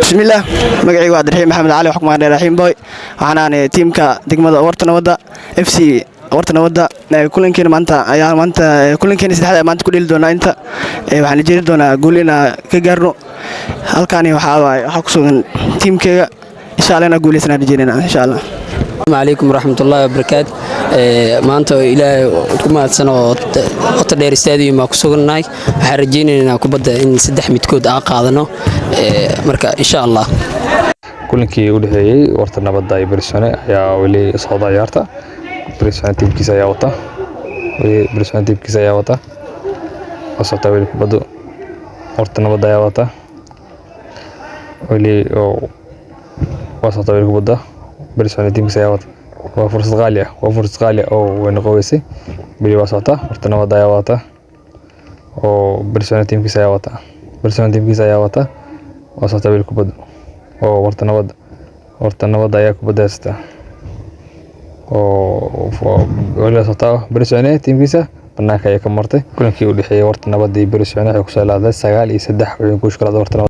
Bismillaah, magacaygu waa Cabdiraxiim Maxamed Cali, wax ku magac dheer Raxiim Boy. Waxaan ahay tiimka degmada Warta Nabadda FC, Warta Nabadda. Kulankeena maanta ayaa maanta kulankeena saddexaad maanta ku dheli doonaa inta. Waxaan rajeyn doonaa guul inaan ka gaarno halkaani. Waxaa waaye, waxaa ku sugan tiimkeyga. Insha Allah inaan guuleysanaan rajeynayna, insha Allah. Asalaamu calaykum waraxmatullaahi wabarakaatu. Maanta oo Ilaahay ku mahadsan oo Qota Dheer Stadium baa ku sugannahay, waxaan rajaynaynaa kubadda in saddex midkood aan qaadano. Marka insha Allah. Kulankii u dhexeeyey Warta Nabadda iyo Bersone ayaa weli socda ciyaarta. Bersone tiimkiisa ayaa wata weli, Bersone tiimkiisa ayaa wata. Waa socotaa weli kubaddu, Warta Nabadda ayaa wata weli oo waa socotaa weli kubadda. Bersone tiimkiisa ayaa wata. Waa fursad qaali ah, waa fursad qaali ah oo way noqoweysay. Weli waa socotaa, Warta Nabadda ayaa wata oo Bersone tiimkiisa ayaa wata, Bersone tiimkiisa ayaa wata. Waa socotaa weli kubaddu oo Warta Nabadda, Warta Nabadda ayaa kubadda haysata oo weli waa socotaa. Bersone tiimkiisa banaanka ayay ka martay. Kulankii u dhexeeyey Warta Nabadda iyo Bersone waxay kusoo laaday 9-3, waxay ku shukrada Warta Nabadda.